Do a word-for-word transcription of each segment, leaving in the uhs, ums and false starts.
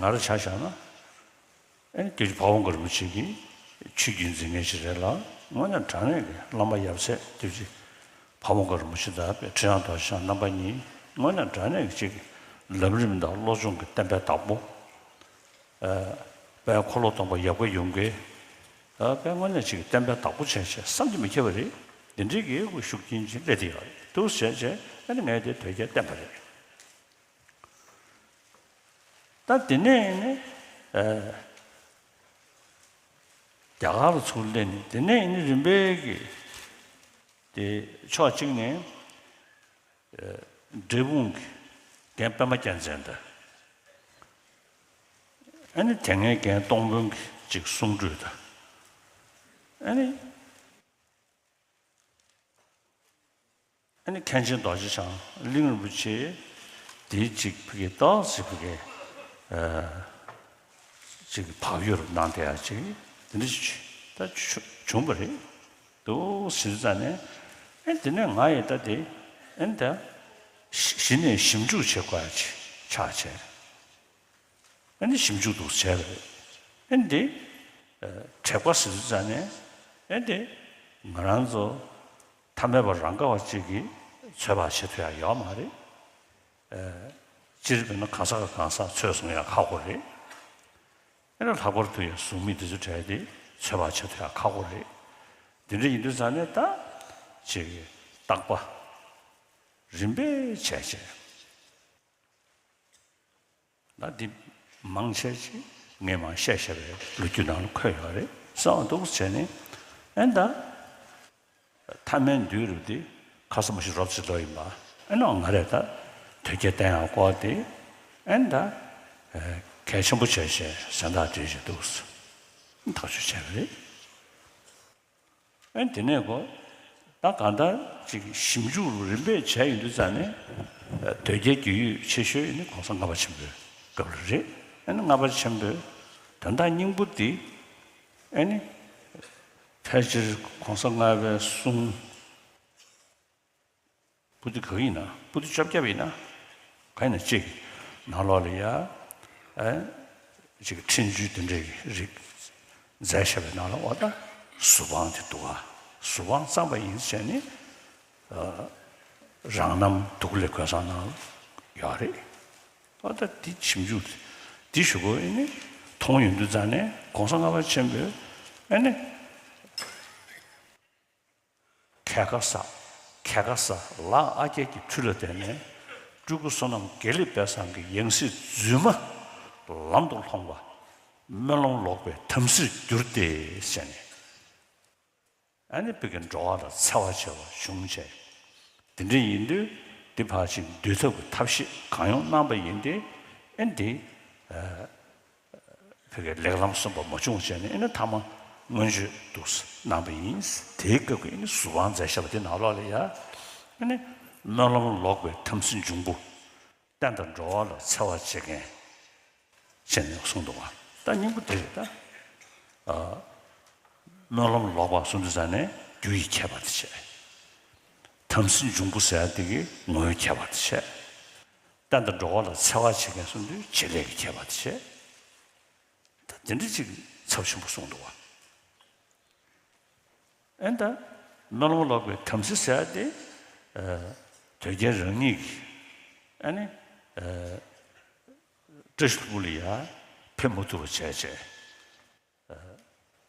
ང་རང་ཆ་བཞག་ན། ཨེ་ནི་སྐྱབས་རྗེ་ཕ་བོང་ཁ་རིན་པོ་ཆེ་གི་ཆོས་བརྒྱུད་འཛིན་མཁན་ཞིག་རེད་ལ། དངོས་གནས་དྲང་གནས་ཀྱི་བླ་མ་ཡབ་སྲས་སྐྱབས་རྗེ་ཕ་བོང་ཁ་རིན་པོ་ཆེ་དང་དཔལ་ཁྲི་བྱང་རྡོ་རྗེ་འཆང་རྣམ་པ་གཉིས་དངོས་གནས་དྲང་གནས་ཀྱི་ཅིག་ལམ་རིམ་དང་བློ་སྦྱོང་གི་བསྟན་པའི་བདག་པོ། ཨ། དཔལ་འཁོར་ལོ་སྡོམ་པ་ཡབ་བཀའ་ཡུམ་བཀའི། ཨ། དཔལ་དངོས་གནས་ཅིག་བསྟན་པའི་བདག་པོ་བྱས་བྱས་བསམ་གྱིས་མི་ཁྱབ་པ་རེད། འདི་འདྲའི་གི་ཤུགས་རྐྱེན་ཅིག་སླེབས་བསྡད་ཡོད་རེད། འདུག་བྱས་བྱས་ཨ་ནི་ངས་དེ་དོལ་རྒྱལ་བསྟེན་པ་རེད། ད་དེ་ནས་ནི། ཨ། རྒྱ་གར་ལ་ཚུར་སླེབས་ནས་དེ་ནས་ནི་རིམ་པས་ཀྱི་དེ་ཕྱོགས་གཅིག་ནས། ཨ། འབྲས་སྤུངས་ཀྱི་རྒན་པད་མ་རྒྱལ་མཚན་དང་། ཨ་ནི་དེ་སྔའི་རྒན་སྟོང་དཔོན་གྱི་ཅིག་གསུང་སྒྲོས་དང་། ཨ་ནི། ཨ་ནི་མཁན་ཆེན་རྡོ་རྗེ་འཆང་གླིང་རིན་པོ་ཆེ་དེའི་ཅིག་ཕ་གི་ཏོག་ཙམ་ཕ་གི། ཨ། ཅིག་བག་ཡོད་རུ་གནང་བསྡད་ཡ་ཅིག་དེ་འདྲ་ཞིག་ད་བྱུང་བྱུང་བ་རེད། འདུག་ཟེར་ཙང་ནས། ཨེ་དེ་ནས་ང་ཡི་ད་དེ་ཨེ་ད་གཞི་ནས་ཞིབ་འཇུག་བྱེད་དགོས་ཡ་ཅིག་ཆགས་བྱས། ཨེ་འདི་ཞིབ་འཇུག་འདུག་བྱས་པ་རེད། ཨེ་འདི་དྲེགས་པ་ཟེར་ཙང་ནས། ཨེ་འདི་ང་རང་ཚོ་ཐ་མལ་པ་རང་ག་བ་ཅིག་གིས་ཚོད་དཔག་བྱེད་ཐུབ་ཡ་ཡོད་མ་རེད། ཨེ། སྤྱིར་བྱས་ན་གང་ཟག་གང་ཟག་ཚོད་བཟུང་ཡ་ཁག་པོ་རེད། ཨེ་ན་ལྷག་པར་དུ་ཡང་གཟུགས་མེད་འདི་ཚོ་གྲས་དེ་ཚོད་དཔག་བྱེད་ཐུབ་ཡ་ཁག་པོ་རེད། འདི་འདྲ་ཡིན་དུས་ཙང་ནས་ད་ཅིག་བརྟག་པ་རིམ་པས་བྱས་བྱས། ད་འདི་མང་ཆེ་ཅིག་ངས་མར་བཤད་བཤད་པའི་ལོ་རྒྱུས་ནང་ལ་འཁོད་ཡོད་རེད་བསམ་འདུག་བྱས་ནས། ཨེ་ད་ཐ་མལ་འདུལ་རུ་དེ་ཁ་ས་མ་ཤི་རོབ་ཙི་ལོ་ཡིན་པ། ཨེ་ནོ་ང་རེད་ད་དོལ་རྒྱལ་བསྟེན་ཡང་སྐོར་དེ། ཨེ་ད་གལ་ཆེན་པོ་བྱས་བྱས་གཟེངས་རྟགས་སྤྲད་བྱས་འདུག་ཐག་གཅོད་བྱས་པ་རེད། ཨེ་དེ་ནས་གོ། ད་གང་ལྟར་ཅིག་ཞིབ་འཇུག་རིམ་པས་བྱས་ཡོང་དུས་ཙང་ནས། དོལ་རྒྱལ་རྒྱུས་ཡོད་ཆེ་ཤོས་ནི་གོང་ས་ལྔ་པ་ཆེན་པོའི་སྐབས་ལ་རེད། ཨེ་ནི་ལྔ་པ་ཆེན་པོའི་དོན་དག་སྙིང་པོ་འདི། ཨེ་ནི་ཕལ་ཆེར་གོང་ས་ལྔ་པའི་གསུང་པོ་ཏི་ག་ཡིན་ན། པོ་ཏི་བཅོ་བརྒྱད་ཡིན་ན། ག་ཡིན་ན་གཅིག་ནང་ལོགས་ལ་ཡ། ཨེ། ཅིག་འཕྲིན་བཅོལ་དེ་འདྲའི་རིགས་མཛད་བཞག་པའི་ནང་ལ་འོ་ད་གཟུ་དཔང་དེ་འདུག་ག་གཟུ་དཔང་བརྩམས་པ་ཡིན་ཟེར་ནས། ཨ། རང་རྣམ་དུག་ལས་གོས་བཟང་ནང་ཡོད་རེད། འོ་ད་དེ་ཞིབ་འཇུག་དེ་ཞུ་དགོས་ཨེ་ནི་མཐོང་ཡོང་དུས་ཙང་ནས་གོང་ས་ལྔ་པ་ཆེན་པོས་ཨེ་ནི། ཁལ་ཁ་ས། ཁལ་ཁ་ས་ལ་ཨ་རྒྱལ་གྱི་ཁྲུས་ལ་བརྟེན་ནས་སྤྲུལ་སྐུ་བསོད་ནམས་དགེ་ལེགས་དཔལ་བཟང་གི་ཡང་སྲིད་རྫུན་མ་ལམ་དུ་ལྷོངས་པ། སྨོན་ལམ་ལོག་པའི་དམ་སྲིར་གྱུར་ཏེ་ཟེར་ནས། ཨ་ནི་བོད་ཀྱི་འགྲོ་བ་ལ་འཚེ་བ་བྱེད་པ་བྱུང་བྱས། དེ་འདྲ་ཡིན་དུས་འདི་ཕར་ཕྱིན་འདུལ་ཐབས་ཀྱི་ཐབས་ཤེས་གང་ཡོང་གནང་པ་ཡིན་ཏེ། ཨ་ནི་འདི། ཨ། བོད་ཀྱི་ལེགས་ལམ་སོན་པ་མ་བྱུང་བྱས་ནས་ཨེ་ནི་ཐ་མ་མངོན་སྤྱོད་འདུག་གནང་བ་ཡིན། དེའི་སྐབས་ཀྱི་ཨེ་ནི་གཟུ་དབང་མཛད་བཞག་པ་དེ་ནང་ལོགས་ལ་ཡ། ཨེ་ནི་སྨོན་ལམ་ལོག་པའི་དམ་སྲི་འབྱུང་པོ། བསྟན་དང་འགྲོ་བ་ལ་འཚེ་བ་བྱེད་མཁན་བྱས་ནས་གསུངས་འདུག་བ། ད་སྙིང་པོ་དེ་རེད་ད། ཨ། སྨོན་ལམ་ལོག་པ་གསུངས་དུས་ཙང་ནས་རྒྱུ་ཡི་ཁྱད་པར་དེ་བྱས། དམ་སྲི་འབྱུང་པོ་ཟེར་ཡ་དེ་གི་ངོ་བོའི་ཁྱད་པར་དེ་བྱས། བསྟན་དང་འགྲོ་བ་ལ་འཚེ་བ་བྱེད་མཁན་གསུམ་དུས་བྱེད་ལས་ཀྱི་ཁྱད་པར་དེ་བྱས། ད་དེ་འདྲ་ཅིག་ཚབས་ཆེན་པོ་གསུངས་འདུག་བ། ཨེ་ད་སྨོན་ལམ་ལོག་པའི་དམ་སྲི་ཟེར་ཡ་དེ། ཨ། དོལ་རྒྱལ་རང་ཉིད་ཀྱིས་ཨ་ནི། ཨ། བཀྲ་ཤིས་ལྷུན་པོ་ལ་ཡ་ཕེབས་མ་ཐུབ་པ་བྱས་བྱས།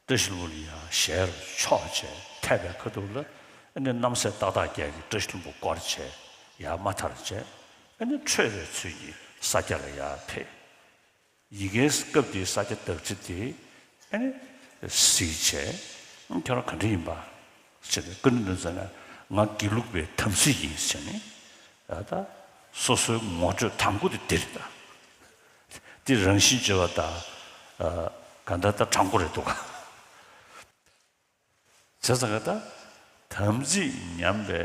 བཀྲ་ཤིས་ལྷུན་པོ་ལ་ཡ་ཞལ་ཕྱོགས་བྱས་ཐེབས་པའི་ཁ་ཐུག་ལ་ཨ་ནི་རྣམ་སྲས་ཏག་ཏག་བརྒྱད་ཀྱིས་བཀྲ་ཤིས་ལྷུན་པོ་སྐོར་བྱས་ཡར་མར་མཐར་བྱས། ཨ་ནི་ཁྲོས་པའི་ཚུལ་གྱིས་ས་སྐྱ་ལ་ཡར་ཕེབས། ཡི་གེའི་སྐབས་དེའི་ས་སྐྱ་བདག་ཁྲི་དེ་ཨ་ནི་གཟིགས་བྱས། ཁྱོད་རང་ག་འདྲ་ཡིན་པ་ཟེར་ནས་བཀའ་འདྲི་འདོན་ཙང་ན། ང་དགེ་ལུགས་པའི་དམ་སྲི་ཡིན་ཟེར་ནས། ད་སོ་སོའི་ངོ་སྤྲོད་དང་པོ་དེ་འདི་རེད་ད། འདི་རང་བཞིན་བརྗོད་པ་དང་། ཨ། གང་ལྟར་ད་དྲང་པོ་རེད་འདུག་ག་བྱས་ཙང་ག་ད་དམ་ཚིག་ཉམས་པའི་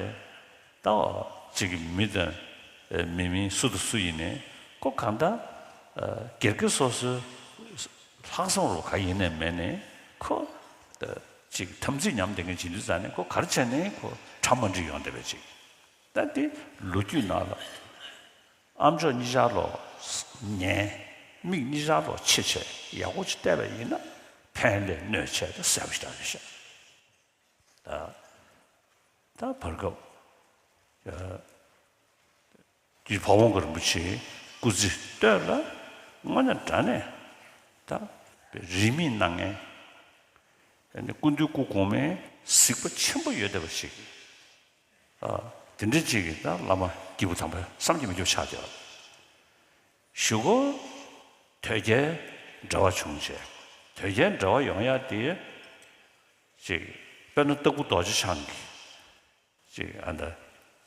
ད་ཅིག་གི་མི་དང་མི་མིན་སུ་དང་སུ་ཡིན་ནའི་ཁོ་གང་ལྟར་སྒེར་གྱི་སོ་སོའི་ལྷག་བསམ་རུ་ག་ཡིན་ནའི་མེད་ནའི་ཁོ་ཅིག་དམ་ཚིག་ཉམས་བསྡད་མཁན་བྱེད་དུས་ཙང་ནས་ཁོ་ག་རེ་བྱས་ནའི་ཁོ་ཁྲ་མ་འགྲིག་ཡོང་བསྡད་པའི་ཅིག་ད་འདི་ལོ་རྒྱུས་ནང་ལ་ཨ་མཆོག་གཉིས་ཆར་ལོ་ཉན། མིག་གཉིས་ཆར་ལོག་ཕྱེ་བྱས་ཡག་པོ་ཅིག་བལྟས་པ་ཡིན་ན་ཕན་ལས་གནོད་ཆེ་ད་ཟེར་བ་ཞིག་རེད་ཤག་ད་ད་བར་སྐབས་ཀྱི་བ་བོང་གི་རིན་པོ་ཆེའི་སྐུ་ཚེ་སྟོད་ལ་དངོས་གནས་དྲང་གནས་ད་རིས་མེད་གནང་མཁན་ཨ་ནི་སྐུ་མདུན་སྐུ་གོང་མའི་གཟིགས་པ་ཆེན་པོ་ཡོད་བསྡད་པ་ཞིག་ཨ་དེ་འདྲ་ཅིག་གིས་ད་བླ་མ་སྐྱེས་བུ་དམ་པ་བསམ་གྱིས་མི་ཁྱབ་ཆགས་བསྡད་པ། གཞུག་གུ་དོལ་རྒྱལ་འབྲེལ་བ་བྱུང་བྱས། དོལ་རྒྱལ་འབྲེལ་བ་ཡོང་ཡ་དེ་ཅིག་དཔེར་ན་སྟག་ཕུ་རྡོ་རྗེ་འཆང་གི་ཅིག་ཨ་ད་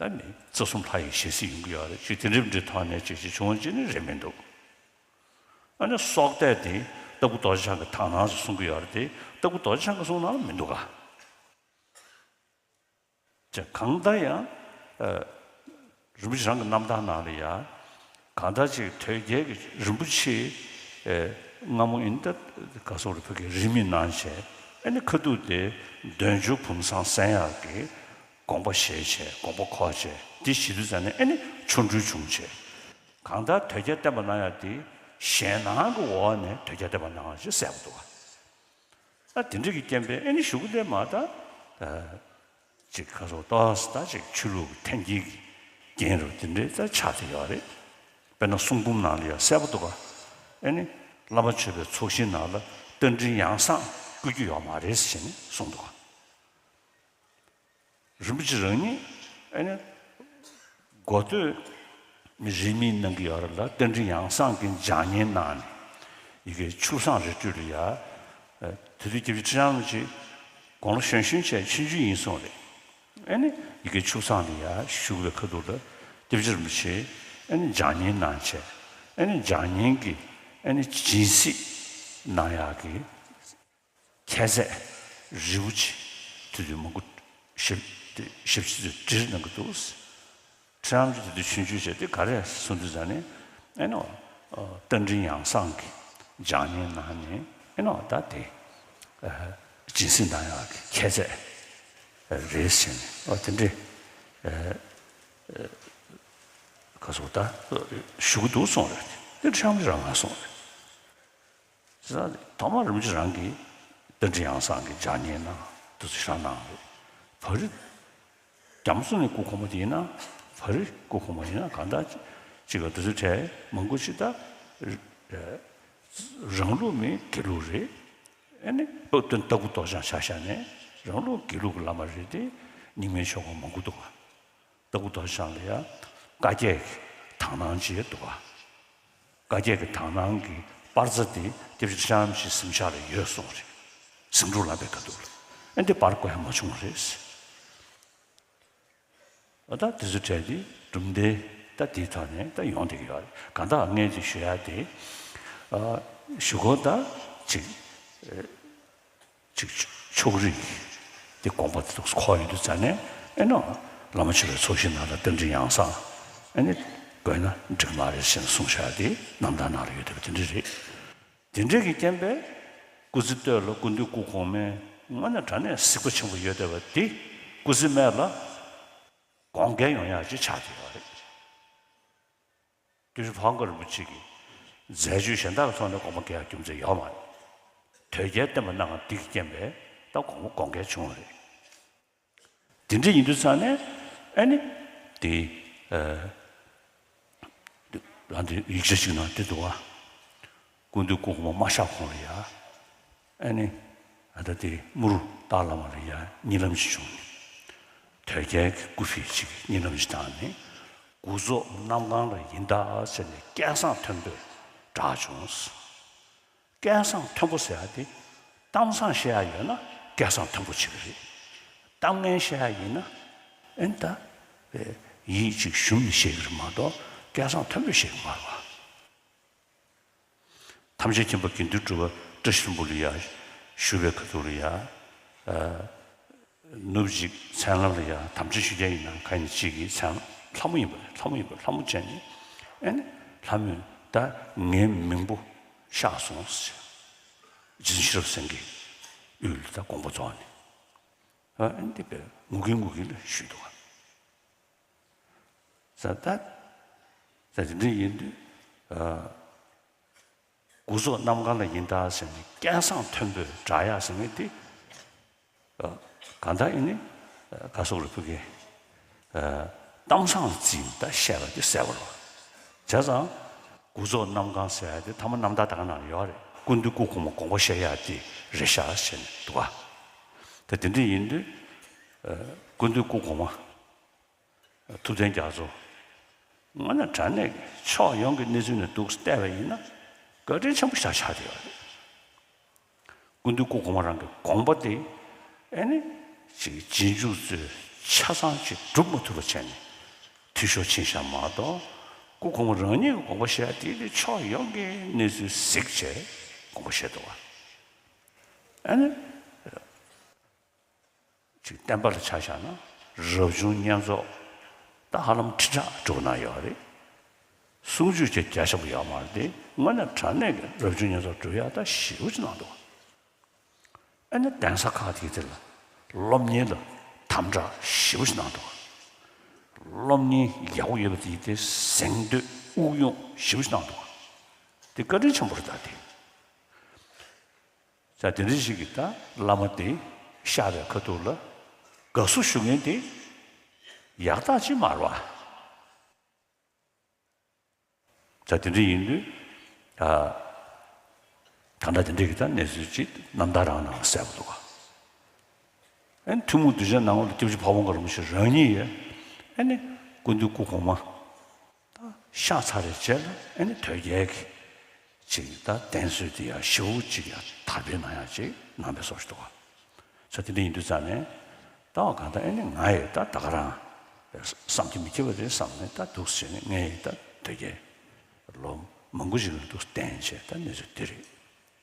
ད་ནི་རྩ་གསུམ་ལྷ་ཡི་ཞལ་གཟིགས་ཡོང་གི་ཡོད་རེད། ཅིག་དེ་འདྲ་མི་འདྲའི་ཐོག་ནས་ཅིག་ཅིག་བྱུང་བ་ཅིག་ནི་རེད་མི་འདུག་ཨ་ནི་སྲོག་གཏད་དེ་སྟག་ཕུ་རྡོ་རྗེ་འཆང་གི་དག་སྣང་ཟེར་གསུང་གི་ཡོད་རེད་དེ། སྟག་ཕུ་རྡོ་རྗེ་འཆང་གི་གསུང་ནང་ལ་མི་འདུག་ག་ཅེས་གང་ལྟར་ཡང་ཨ་རིན་པོ་ཆེ་རང་གི་རྣམ་ཐར་ནང་ལ་ཡང་གང་ལྟར་ཅིག་དོལ་རྒྱལ་གྱི་རིན་པོ་ཆེ་ཨེ་སྔ་མོ་ཡིན་ད་ག་སོགས་རེ་བོད་ཀྱི་རིས་མེད་གནང་བྱས། ཨ་ནི་ཁ་ཐུག་དེ་འདོད་འཇོ་བུམ་བཟང་གསན་ཡག་གི་དགོངས་པ་བཞེས་བྱས་དགོངས་པ་འཁོར་བྱས་དེ་བྱེད་དུས་ཙ་ནས་ཨ་ནི་ཆོ་འཕྲུལ་བྱུང་བྱས། གང་ལྟར་དོལ་རྒྱལ་བསྟན་པ་གནང་ཡག་དེ་ཞེད་སྣང་གི་འོག་ནས་དོལ་རྒྱལ་བསྟན་པ་གནང་བ་ཞིག་གསལ་པོ་འདུག་ག་ཨ་དེ་འདྲ་གི་རྐྱེན་པས་ཨ་ནི་གཞུག་གུ་དེ་མ་ད་ཨ་ཅིག་ཁ་སོགས་ཏོག་ཙམ་ད་ཅིག་ཆོས་ལུགས་ཀྱི་འཐེན་འཁྱེར་གྱི་རྐྱེན་རུ་དེ་འདྲའི་ད་ཆགས་བསྡད་ཡོད་རེད། དཔེར་ན་གསུང་འབུམ་ནང་ལ་ཡང་གསལ་པོ་འདུག་ག་ཨ་ནི་བླ་མ་མཆོད་པའི་ཚོགས་ཞིང་ནང་ལ་རྟ་མགྲིན་ཡང་གསང་བཀོད་རྒྱུ་ཡོད་མ་རེད་ཟེར་ནས་གསུངས་འདུག་ག་རིན་པོ་ཆེ་རང་ཉིད་ཨ་ནི་འགོ་སྟོད་རིས་མེད་གནང་གི་ཡོད་རེད་ལ། རྟ་མགྲིན་ཡང་གསང་གི་ལྗགས་བསྙེན་གནང་ནས་ཡི་གེ་ཆུ་བཟང་རི་ཁྲོད་ལ་ཡ། ཨ་དེ་དུས་སྐྱབས་རྗེ་ཁྲི་བྱང་རིན་པོ་ཆེ་དགུང་ལོ་གཞོན་གཞོན་བྱས་ཆུང་ཆུང་ཡིན་སོང་རེད། ཨ་ནི་ཡི་གེ་ཆུ་བཟང་ལ་ཡ་བཞུགས་པའི་ཁ་ཐུག་ལ་སྐྱབས་རྗེ་རིན་པོ་ཆེ་ཨ་ནི་ལྗགས་བསྙེན་གནང་བྱས། ཨ་ནི་ལྗགས་བསྙེན་གྱི་ཨ་ནི་སྦྱིན་སྲེག་གནང་ཡག་གི་ཁྱད་ཚད་རིལ་བུ་ཅིག་དེ་དུས་མང་པོ་ཞབས་ཞབས་ཕྱི་ཚོས་བྲིས་གནང་གི་འདུག་ཁྲི་བྱང་གིས་དེ་དུས་ཆུང་ཆུང་བྱས་ཏེ་ག་རེ་གསུངས་དུས་ཙ་ནས་ཨེ་ནོ། རྟ་མགྲིན་ཡང་གསང་གི་ལྗགས་བསྙེན་གནང་ནས་ཨེ་ནོ་ད་དེ་སྦྱིན་སྲེག་གནང་ཡག་གི་ཁྱད་ཚད་རེད་ཟེར་ནས་ཨོ་དེ་འདྲའི་ཁ་སོགས་ད་ཞུ་གི་འདུག་གསུངས་རེད། དེ་ཁྲི་བྱང་རང་ང་གསུངས་རེད། ཟེར་ན་ཐོག་མར་རིན་པོ་ཆེ་རང་གིས་རྟ་མགྲིན་ཡང་གསང་གི་ལྗགས་བསྙེན་གནང་དུས་ཚོད་ཤར་གནང་རེད། བར་རྒྱ་མཚོ་ནས་སྐུ་གོང་མ་དེ་ཡིན་ན་བར་སྐུ་གོང་མ་ཡིན་ན་གང་ལྟར་ཅིག་ག་དུས་ཚོད་གྲས་མང་པོ་ཅིག་ད་རང་ལུགས་མིན་དགེ་ལུགས་རེད། ཨ་ནི་ཨོ་དོན་ལྟ་བུ་རྡོ་རྗེ་འཆང་ཆ་བཞག་ནས་རང་ལུགས་དགེ་ལུགས་ཀྱི་བླ་མ་རེད་དེ་རྙིང་མའི་ཆོ་ག་མང་པོ་འདུག་ག་ལྟ་བུ་རྡོ་རྗེ་འཆང་ལ་ཡང་བཀའ་བརྒྱད་ཀྱི་དག་སྣང་ཅིག་འདུག་ག་བཀའ་བརྒྱད་ཀྱི་དག་སྣང་གི་པར་རྩ་དེ་སྐྱབས་རྗེ་ཁྲི་བྱང་རིན་པོ་ཆེའི་གཟིམ་ཤག་ལ་ཡོད་གསུངས་རེད། གཟིམ་འཁྲུག་ལབ་པའི་ཁ་ཐུག་ལ། ཨ་འདི་པར་བརྐོ་ཡ་མ་བྱུང་བ་རེད། ཨ་ད་དེ་ཚོ་གྲས་དེ་གྲུབ་མཐའི་ད་དེའི་ཐོག་ནས་ད་ཡོང་བསྡད་ཀྱི་ཡོད་རེད། གང་ལྟར་ངས་ཅིག་ཞུ་ཡ་དེ་ཨ་ཞུ་སྒོ་ད་ཅིག་ཅིག་ཕྱོགས་རིས་དེ་དགོངས་པ་དེ་འདུག་འཁོར་ཡོང་དུས་ཙ་ནས་ཨེ་ནོ་བླ་མ་མཆོད་པའི་ཚོགས་ཞིང་ནང་ལ་རྟ་མགྲིན་ཡང་གསང་ཨེ་ནི་དགོས་ན་འགྲིག་མ་རེད་ཟེར་ནས་གསུངས་བཞག་དེ་རྣམ་ཐར་ནང་ལ་ཡོད་བསྡད་པ་དེ་འདྲ་རེད། དེ་འདྲ་གི་རྐྱེན་པས་སྐུ་ཚེ་སྟོད་ལ་སྐུ་མདུན་སྐུ་གོང་མས་དངོས་གནས་དྲང་གནས་གཟིགས་པ་ཆེན་པོ་ཡོད་བསྡད་པ་དེ་སྐུ་ཚེ་སྨད་ལ་དགོངས་འགལ་ཡོང་ཡག་ཅིག་ཆགས་བསྡད་ཡོད་རེད། སྐྱབས་རྗེ་བོད་དཀར་རིན་པོ་ཆེ་གིས་རྫས་སྦྱོར་གཞན་དག་གི་ཐོག་ནས་དགོངས་པ་འགལ་ཡག་རྒྱུ་མཚན་ཡོད་མ་རེད། དོལ་རྒྱལ་བསྟན་པ་གནང་བ་འདི་གི་རྐྱེན་པས་ད་དགོངས་པ་དགོངས་འགལ་བྱུང་བ་རེད། དེ་འདྲ་ཡིན་དུས་ཙང་ནས་ཨ་ནི་དེ་ཨ་ང་ཚོའི་ཡིག་ཆ་ཞིག་ནང་དེ་འདུག་བ། སྐུ་མདུན་སྐུ་གོང་མ་མ་གཤེགས་གོང་ལ་ཡ། ཨ་ནི་ཨ་ད་དེ་དམུ་རུ་སྟག་ལ་མ་ལ་ཡ་གཉིད་ལམ་ཞིག་བྱུང་ནས། དོལ་རྒྱལ་གྱི་སྐུ་ཕི་ཞིག་གཉིད་ལམ་ཞིག་བཏང་ནས་དགུ་རྫོགས་གནམ་གང་ལ་ཡིན་ད་ཟེར་ནས་སྐད་གསང་མཐོན་པོས་བསྒྲགས་བྱུང་། སྐད་གསང་མཐོན་པོ་ཟེར་ཡ་དེ་གཏམ་བཟང་བཤད་ཡ་ཡོད་ན་སྐད་གསང་མཐོན་པོ་བྱེད་ཀྱི་རེད། གཏམ་ངན་བཤད་ཡ་ཡིན་ན་ཨེ་ད་ཡིད་ཅིག་ཞུམ་ནས་བཤད་ཀྱི་རེད་མ་གཏོགས་སྐད་གསང་མཐོན་པོས་བཤད་ཀྱི་མ་རེད་བ། ཐམས་ཅད་མཁྱེན་པ་དགེ་འདུན་གྲུབ་པ་བཀྲ་ཤིས་ལྷུན་པོ་ལ་ཡ་ཞུ་བའི་ཁ་ཐུག་ལ་ཡ། ནུབ་གཅིག་མཚན་ལམ་ལ་ཡ་དམ་བཅའ་ཞུ་རྒྱུ་ཡིན་ན་ག་ཡིན་གཅིག་གིས་མཚན་ལྷ་མོ་ཡིན་པ་རེད། ལྷ་མོ་ཡིན་པ་ལྷ་མོ་བྱས་ནས་ཨེ་ནི་ལྷ་མོས་ད་ངའི་མིང་པོ་ཤར་སོང་ཟེར། རྗེ་བཙུན་ཤེས་རབ་སེང་གེའི་ཡུལ་ལ་ད་དགོངས་པ་རྫོགས་ནས་ཨ་ཨེ་ནི་དེ་བས་ངུ་གིན་ངུ་གིན་ལ་ཞུས་འདུག་ག་ས་ད་ད་དེ་འདྲ་ཡིན་དུས་ཨ། དགུ་རྫོགས་གནམ་གང་ལ་ཡིན་ད་ཟེར་ནས་སྐལ་བཟང་མཐོན་པོས་བསྒྲགས་ཡག་ཟེར་མཁན་དེ། གང་ལྟར་ཨེ་ནི་བཀའ་ཟུར་རེ་ཕུལ་མཁན། གཏམ་བཟང་འཛིན་ད་བཤད་པ་དེ་གསལ་པོ་རེད། བྱས་ཙང་དགུ་རྫོགས་གནམ་གང་ཟེར་ཡག་དེ་ཐ་མ་རྣམ་ཐར་ད་ག་ནང་ཡོད་རེད། ཀུན་འདུས་སྐུ་གོང་མ་དགོངས་པ་བཞེས་ཡག་དེ་རེད་ཤག་ཟེར་ནས་འདུག་ག་ད་དེ་འདྲ་ཡིན་དུས། ཀུན་འདུས་སྐུ་གོང་མ། ཐུབ་བསྟན་རྒྱ་མཚོ། དངོས་གནས་དྲང་གནས་ཕྱོགས་ཡོངས་ཀྱི་གནས་ཚུལ་ནས་འདུག་བལྟས་པ་ཡིན་ན། བཀའ་དྲིན་ཆེན་པོ་ཞེ་དྲག་ཆགས་བསྡད་ཡོད་རེད། ཀུན་འདུས་སྐུ་གོང་མ་རང་གི་དགོངས་པ་དེ། ཨེ་ནི། ཅིག་རྗེས་འཇུག་ཚོས་ཆ་ཚང་ཅིག་སྒྲུབ་མ་ཐུབ་པ་བྱས་ནས། འཐུས་ཤོར་ཕྱིན་བཞག་མ་གཏོགས། སྐུ་གོང་མ་རང་ཉིད་ཀྱི་དགོངས་པ་བཞེས་དེ་ནི་ཕྱོགས་ཡོངས་ཀྱི་གནས་ཚུལ་གཟིགས་བྱས་དགོངས་པ་བཞེས་འདུག་བ། ཨེ་ནི། ཅིག་བསྟན་པ་ལ་ཆ་བཞག་ན་རབ་བྱུང་བསྙེན་རྫོགས་ད་ཧ་ལམ་ཁྲི་ཕྲག་དྲུག་ན་ཡོད་རེད། གསུང་ཆོས་ཀྱི་རྒྱ་ཆེན་པོ་ཡོད་མ་རེད་དེ། དངོས་གནས་དྲང་གནས་ཀྱི་རབ་བྱུང་བསྙེན་རྫོགས་སྒྲུབ་ཡག་ད་ཞེ་པོ་ཅིག་གནང་འདུག་ཨ་ནི་གདན་ས་ཁག་དེ་དེ་ལ་སློབ་གཉེར་ལ་དམ་དྲག་ཞེ་པོ་ཅིག་གནང་འདུག་སློབ་གཉེར་ཡག་པོ་ཡོད་པ་དེ་དེ་གཟེངས་བསྟོད་དབུགས་དབྱུང་ཞེ་པོ་ཅིག་གནང་འདུག་དེ་བཀའ་དྲིན་ཆེན་པོ་རེད་ད་དེ། ད་དེ་འདྲ་ཞིག་གིས་ད་བླ་མ་དེ་གཤེགས་པའི་ཁ་ཐུག་ལ་དགའ་བསུ་ཞུ་མཁན་དེ་ཡག་རྟགས་ཅིག་མ་རེད་བ། ད་དེ་འདྲ་ཡིན་དུས་ད་ད་ལྟ་དེ་འདྲ་གི་ད་གནས་ཚུལ་ཅིག་རྣམ་ཐར་རང་ནང་གསལ་པོ་འདུག་ག་ཨེ་ནི་ཐུན་མོང་གདུལ་བྱ་ནང་ལ་སྐྱབས་རྗེ་ཕ་བོང་ཁ་རིན་པོ་ཆེ་རང་ཉིད་ཡས་ཨེ་ནི་ཀུན་འདུས་སྐུ་གོང་མ། ད་གཤེགས་ཚར་བའི་རྗེས་ལ་ཨེ་ནི་དོལ་རྒྱལ་གྱི་ཅིག་ད་གདན་སྲོལ་དེ་ཡང་ཞེ་པོ་ཅིག་ཡང་དར་སྤེལ་གནང་ཡག་ཅིག་གནང་བའི་བཟོ་ཞིག་འདུག་ག་ས་དེ་འདྲ་ཡིན་དུས་ཙང་ནས་ད་བ་གང་ལྟར་ཨེ་ནི་ང་ཡི་ད་ད་ག་རང་བསམ་གྱིས་མི་ཁྱབ་པ་རེད་བསམ་ནས་ད་འདུག་ཟེར་ནས་ངས་ཡི་ད་དོལ་རྒྱལ་ལོ་མང་པོ་ཞིག་ལ་འདུག་བསྟེན་བྱས་ད་གནས་ཚུལ་འདི་རེད།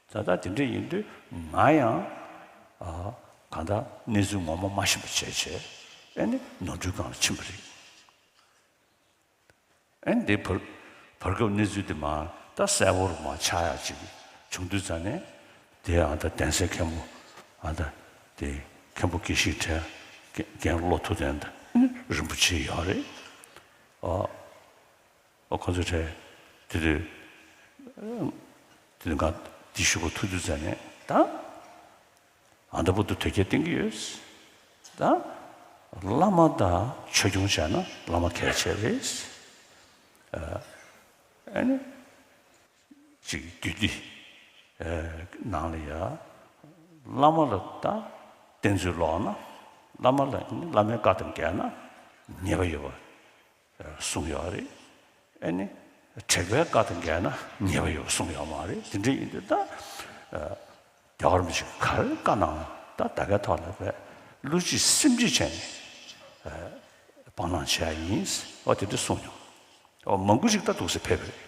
ད་ད་དེ་འདྲ་ཡིན་དུས་ང་ཡང་ཨ་གང་ལྟར་གནས་ཚུལ་ངོ་མ་མ་ཤེས་པ་བྱས་བྱས་ཨེ་ནི་ནོར་འཁྲུལ་སྒང་ལ་ཕྱིན་པ་རེད། ཨེ་འདི་བར་བར་སྐབས་གནས་ཚུལ་འདི་མར་ད་གསལ་པོར་མར་ཆགས་ཡག་ཅིག་བྱུང་དུས་ཙང་ནས་དེ་ཨ་ད་གདན་སའི་མཁན་པོ་ཨ་ད་དེ་མཁན་པོ་དགེ་བཤེས་གྲས་རྒན་བློ་མཐུ་ལྡན་ད་རིན་པོ་ཆེ་ཡོད་རེད། ཨ་ཨ་ཁོ་ཚོ་གྲས་དེ་དུས་དེ་དུས་ང་དེ་ཞུ་གོ་ཐུག་དུས་ཙང་ནས་ད། ཨ་ད་བུ་དུ་དོལ་རྒྱལ་བསྟེན་གྱི་ཡོད། ད་བླ་མ་དང་ཆོས་སྐྱོང་བྱས་ན་བླ་མ་གལ་ཆེ་རེད། ཨ་ནི་ཅིག་རྒྱུད་སྡེ་ནང་ལ་ཡ་བླ་མ་ལ་ད་བསྟེན་ཚུལ་ལོག་ན་བླ་མ་ལ་བླ་མའི་བཀའ་དང་འགལ་ན་ཉེས་པ་ཡོད་པ། གསུངས་ཡོད་རེད། ཨ་ནི། དྲེགས་པའི་བཀའ་དང་འགལ་ན་ཉེས་པ་ཡོད་གསུངས་ཡོད་མ་རེད། དེ་འདྲ་ཡིན་དུས་ད། རྒྱལ་བ་རིན་པོ་ཆེས་ག་རེ་བཀའ་གནང་ད་ད་གའི་ཐོག་ལ་བས་བློ་གཅིག་སེམས་གཅིག་བྱས་ནས། སྤང་བླང་བྱས་ཡིན། ཨོ་དེ་འདྲ་གསུངས་མྱོང་། ཨོ་མང་པོ་ཞིག་ད་འདུག་སེ་ཕེབས་པ་རེད།